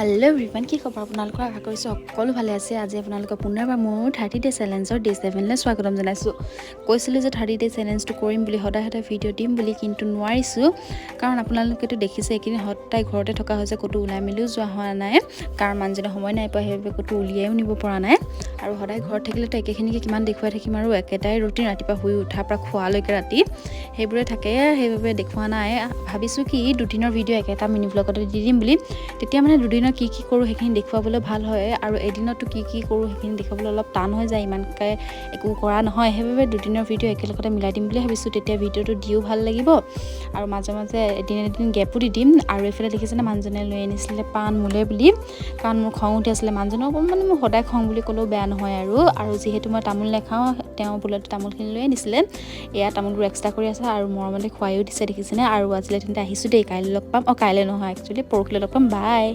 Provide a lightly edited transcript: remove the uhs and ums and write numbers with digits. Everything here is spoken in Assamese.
হেল্ল' এভৰিৱান, কি খবৰ আপোনালোকৰ? আশা কৰিছোঁ সকলো ভালে আছে। আজি আপোনালোকক পুনৰবাৰ মোৰ 30 ডে চেলেঞ্জৰ ডে 7লৈ স্বাগতম জনাইছোঁ। কৈছিলোঁ যে 30 ডে চেলেঞ্জটো কৰিম বুলি, সদায় সদায় ভিডিঅ' দিম বুলি, কিন্তু নোৱাৰিছোঁ। কাৰণ আপোনালোকেতো দেখিছে, এইকেইদিন সদায় ঘৰতে থকা হৈছে, ক'তো ওলাই মেলিও যোৱা হোৱা নাই। কাৰণ মানুহজনে সময় নাই পোৱা, সেইবাবে ক'তো উলিয়াইও নিব পৰা নাই। আৰু সদায় ঘৰত থাকিলেতো একেখিনিকে কিমান দেখুৱাই থাকিম আৰু একেটাই ৰুটিন, ৰাতিপুৱা শুই উঠাৰ পৰা খোৱালৈকে ৰাতি সেইবোৰে থাকে, সেইবাবে দেখুওৱা নাই। ভাবিছোঁ কি দুদিনৰ ভিডিঅ' একেটা মিনি ব্লগতে দি দিম বুলি। তেতিয়া মানে দুদিনৰ কি কি কৰোঁ সেইখিনি দেখুৱাবলৈ ভাল হয় আৰু এদিনতো কি কি কৰোঁ সেইখিনি দেখুৱাবলৈ অলপ টান হৈ যায়, ইমানকৈ একো কৰা নহয়। সেইবাবে দুদিনৰ ভিডিঅ' একেলগতে মিলাই দিম বুলি ভাবিছোঁ। তেতিয়া ভিডিঅ'টো দিও ভাল লাগিব আৰু মাজে মাজে এদিন এদিন গেপো দি দিম। আৰু এইফালে দেখিছেনে, মানুহজনে লৈ আনিছিলে পাণ মোলৈ বুলি, কাৰণ মোৰ খং উঠি আছিলে মানুহজনৰ ওপৰত। মানে মোৰ সদায় খং বুলি ক'লেও বেয়া নহয় আৰু। আৰু যিহেতু মই তামোল নাখাওঁ, তেওঁ ভুলতে তামোলখিনি লৈ আনিছিলে। এয়া তামোলবোৰ এক্সট্ৰা কৰি আছে আৰু মৰমতে খুৱাইও দিছে, দেখিছেনে? আৰু আজিলৈ তেন্তে আহিছোঁ দেই, কাইলৈ লগ পাম। অঁ, কাইলৈ নহয়, একচুৱেলি পৰহিলৈ লগ পাম। বাই।